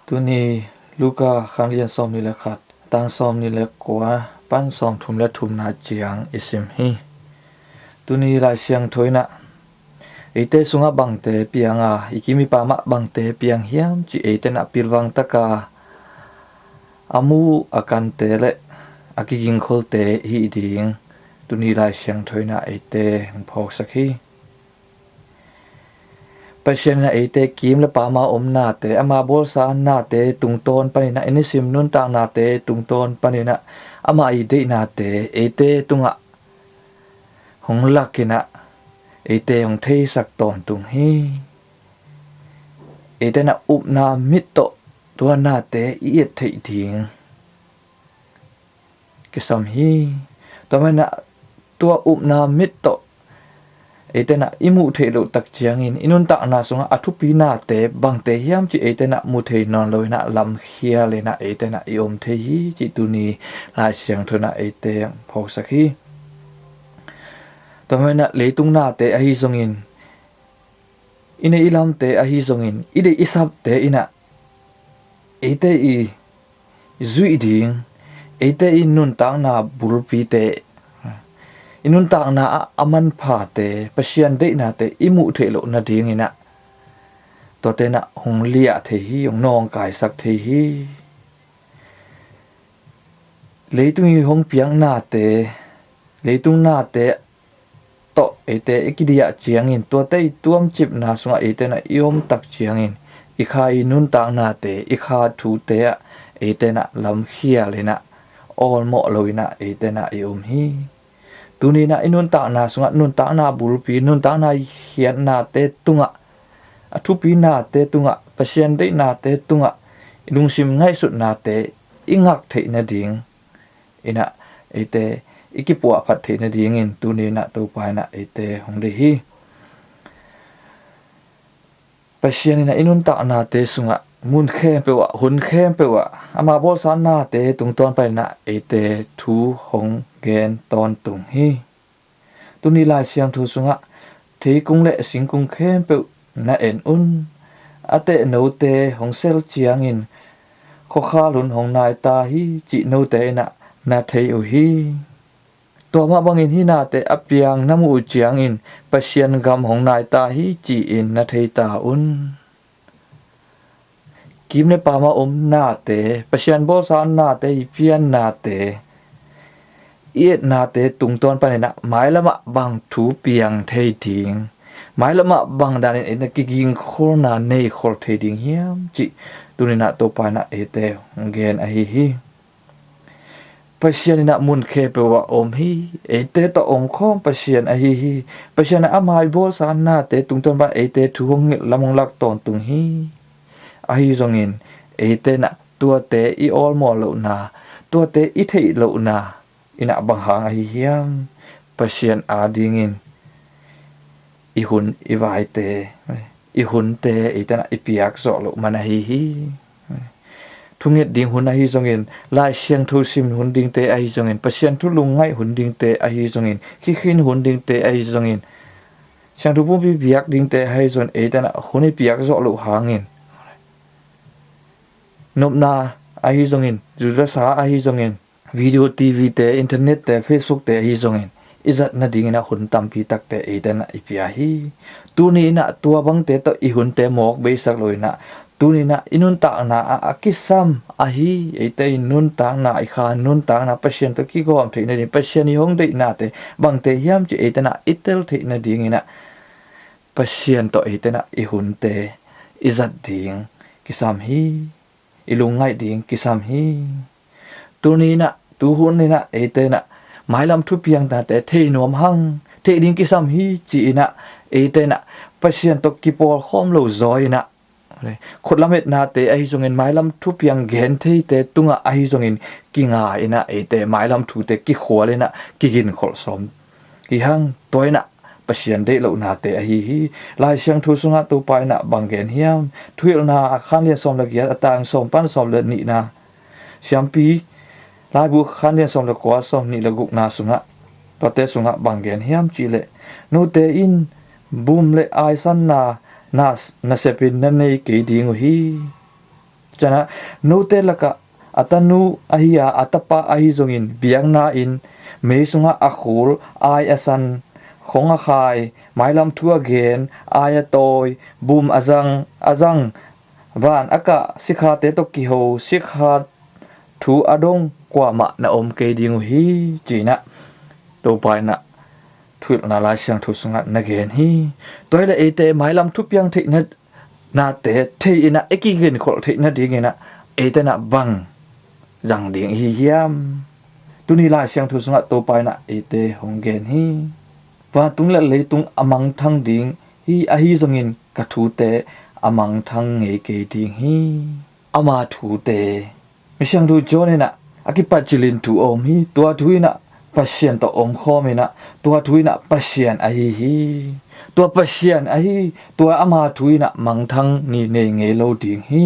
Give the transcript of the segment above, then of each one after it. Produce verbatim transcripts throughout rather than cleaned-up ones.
Tuni Luka khanglian sawmnih le khat, tang sawmnih le kua pan sawmthum le thumna ciang i sim hi. Tuni Lai Siangtho in ah eite sungah bangte piang a, i kim i pam ah bangte piang hiam cih eite in ah pilvang taka a mu a kante le a kigingkholte hih ding tuni Lai Siangtho in ah eite hong phawksak hi. Pasian in ah eite kim le pam a om nate, ama bawlsa nate tungtawn panin ah, i nisim nuntak nate tungtawn panin ah, ama i deih nate eite tungah hong lak in ah, eite hong theisak tawntung hi. Eite in ah upna mit tawh tua nate i et theih ding kisam hi. Tua manin ah tua upna mit tawh eite in ah i muh theih loh tak ciangin i nuntakna sungah a thupi nate bangte hiam cih eite in ah mu thei nawn lo in ah lamkhial in ah eite in ah i om thei hi cih tuni Lai Siangtho in ah eite phawksak hi. Tua manin ah leitung nate ahi zongin, i neih i lamte ahi zongin, i deih i sapte in ah eite i zuih ding, eite i nuntakna bulpite, i nuntakna ah a manphate, Pasian deihnate i muh theih loh nading in ah tuate in ah hong liah thei hi, hong nawngkaisak thei hi. Leitung i hong piak nate, leitung nate tawh eite i kidiah ciangin, tuate i tuamcipna sungah eite in ah i om tak ciangin, i kha i nuntaknate, i kha thute ah eite in ah lamkhial in ah, awlmawh lo in ah eite in ah i om hi. Tuni in ah i nuntakna sungah, nuntakna bulpi, nuntakna i khiatnate tungah, a thupi nate tungah, Pasian deihnate tungah i lungsim ngaihsutnate i ngak theih nading in ah eite i kipuahphat theih nadingin tuni in ah Topa in ah eite hong deih hi. Pasian in ah i nuntaknate sungah mun khempeuh ah, hun khempeuh ah ama bawlsa nate tungtawn panin ah eite thu hong gen tawntung hi. Tuni Lai Siangtho sungah, theikung le singkung khempeuh na en un. A teh note hong sel ciangin khuakhal hun hong nai ta hi cih note in ah na thei uh hi. Tua mah bangin hih nate a piang na muh uh ciangin Pasian gam hong nai ta hi ci-in na thei ta un. Kim le pam a om nate, Pasian bawlsa nate, i pian nate, i et nate tungtawn panin ah mailam ah bang thu piang thei ding, mailam ah bang danin eite in ah kigingkholna nei khol thei ding hiam cih tuni in ah Topa in ah eite hong gen ahi hi. Pasian in ah mun khempeuh ah om hi. Eite tawh om khawm Pasian ahi hi. Pasian in ah ama i bawlsa nate tungtawn pan eite thu hong nget, lam hong lak tawntung hi. Ahi zongin eite in ah tuate i awlmawh lohna, tuate i theih lohna in ah bang hang ahi hiam? Pasian adingin i hun, i vaite, i hunte eite in ah i piak zawh loh man ahi hi. Thunget ding hun ahi zongin, Lai Siangtho sim hun dingte ahi zongin, Pasian thu lungngaih hun dingte ahi zongin, khikhin hun dingte ahi zongin, Siangtho Pumpi biak dingte ahi zongin, eite in ah hun i piak zawh loh hangin, nopna ahi zongin, zuzasa ahi zongin, video, T V te, internet te, Facebook te ahi zongin i zat nadingin ah hun tampi takte eite in ah i pia hi. Tuni in ah tua bangte tawh i hunte mawk beisak lo in ah, tuni in ah i nuntakna ah a kisam ahi, eite i nuntakna, i kha nuntakna Pasian tawh kigawm theih nading, Pasian i hong deihnate bangte hiam cih eite in ah i tel theih nadingin ah Pasian tawh eite in ah i hunte i zat ding kisam hi. I lungngaih ding kisam hi. Tuni in ah, tuhun in ah eite in ah mailam thupiang nate thei nuam hang, theih ding kisam hi ci-in ah eite in ah Pasian tawh kipawl khawm lo zaw in ah, khut lametnate ahi zongin, mailam thupiang gen theite tungah ahi zongin kinga in ah eite mailam thute kikhual in ah kiginkholh sawm hi hang. Tua in ah Pasian deih lohnate ahi hi. Lai Siangtho sungah Topa in ah bang gen hiam? Thuhilhna a khanlian sawm le giat, a tang sawm pan sawm le nihna. Siampi Laibu khanlian sawm le kua, sawm nih le gukna sungah, tuate sungah bang gen hiam cih leh, note in bum le aisanna na, nasepin na nei kei ding uh hi. Cianah, note lakah a tanu ahi a, a tapa ahi zongin biakna-in mei sungah a khul, ai a san, khong a khai, mailam thu a gen, ai a tawi, bum a zang, a zang, van a kah, sikhate tawh kiho, sikha thu a dong kuamah na om kei ding uh hi, ci-inah Topa inah thuhilhna Lai Siangtho sungah na gen hi. Tua hileh eite mailam thupiang theihna nate thei inah, i kigenkholh theihna dinginah eite inah bang zang ding i hi hiam? Tuni Lai Siangtho sungah Topa inah eite hong gen hi. Vantung le leitung a mangthang ding hi, ahi zongin ka thute a mangthang ngei kei ding hi. Ama thute, Misiangtho John inah a kipat cilin thu a om hi. Tua thu inah Pasian tawh omkhawm inah, tua thu inah Pasian ahi hi. Tua Pasian ahi, tua ama thu inah mangthang ni nei ngei lo ding hi.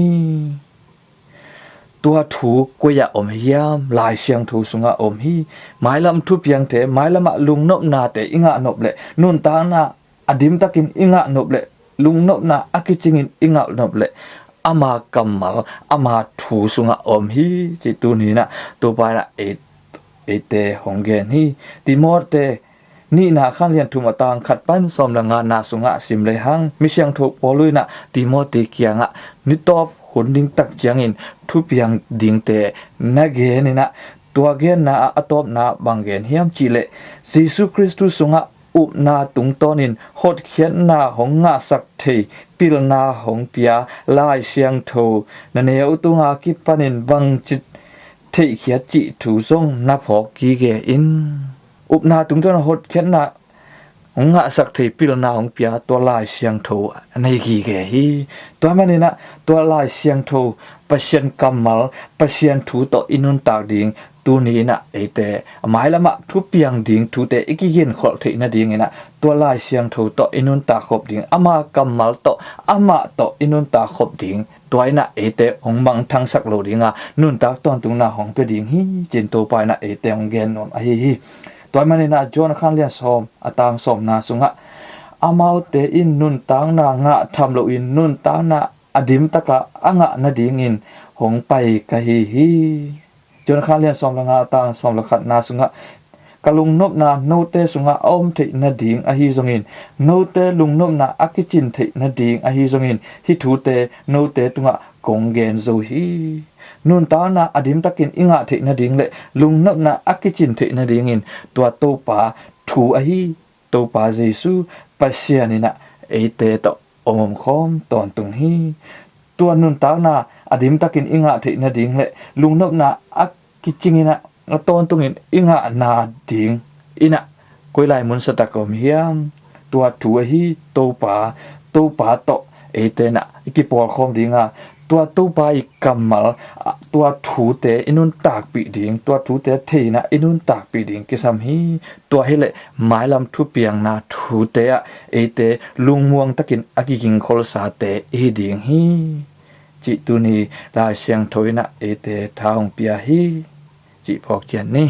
Tua thu koi-ah om hiam? Lai Siangtho sungah om hi. Mailam thupiangte, mailamah lungnopnate i ngahnop leh, nuntakna a dimtakin i ngahnop leh, lungnopna a kicingin i ngahnop leh, ama kammal, ama thu sungah om hi, ci tuni inah Topa inah ei, eite hong gen hi. Timote nihna khan lian thum a tang khat pan sawm le ngana sungah sim lehang, Misiangtho Paul inah Timote kiangah nitawp hun ding tak ciangin thupiang dingte na gen inah, tua genna ah a tawpna bang gen hiam cihleh, Jesu Khristu sungah upna tungtawnin hotkhiatna hong ngahsak thei, pilna hong pia Lai Siangtho na neu tunga kipanin bangci theihkhiat cih thu zong na phawk gige in. Upna tungtawn hotkhiatna hong ngahsak thei, pilna hong pia tua Lai Siangtho na hi gige hi. Tua maninah tua Lai Siangtho, Pasian kammal, Pasian thu tawh i nuntak ding, tuni inah eite a mailamah thupiang ding thute i kigenkholh theih nadinginah tua Lai Siangtho tawh i nuntak khop ding, ama kammal tawh, amah tawh i nuntak khop ding. Tua inah eite hong mangthangsak lo dinga, nuntak tawntungna hong pia ding hi, ci-in Topa inah eite hong gen nuam ahi hi. Tua maninah John khan lian sawm a tang sawmna sungah, amaute in nuntakna ngah tham loin, nuntakna a dimtaka a ngah nadingin hong pai ka hi hi. John khan lian sawm le nga a tang sawm le khatna sungah, ka lungnopna note sungah a om theih nading ahi zongin, note lungnopna a kicin theih nading ahi zongin, hih thute note tungah kong gen zo hi. Nuntakna a dimtakin i ngah theih nading le lungnopna a kicin theih nadingin tua Topa thu ahi, Topa Jesu Pasian inah eite tawh om om khawm tawntung hi. Tua nuntakna a dimtakin i ngah theih nading le lungnopna a kicing inah a tawntungin i ngah nading inah koi lai mun sa tak om hiam? Tua thu ahi, Topa, Topa tawh eite inah i kipawlkhawm dinga, tua Topa i kammal, a, tua thute i nuntakpih ding, tua thute thei inah i nuntakpih ding kisam hi. Tua hileh mailam thupiangna thute ah eite lungmuang takin a kigingkholsate i hi ding hi, cih tuni Lai Siangtho inah eite tha hong pia hi, cih phawk cian ni.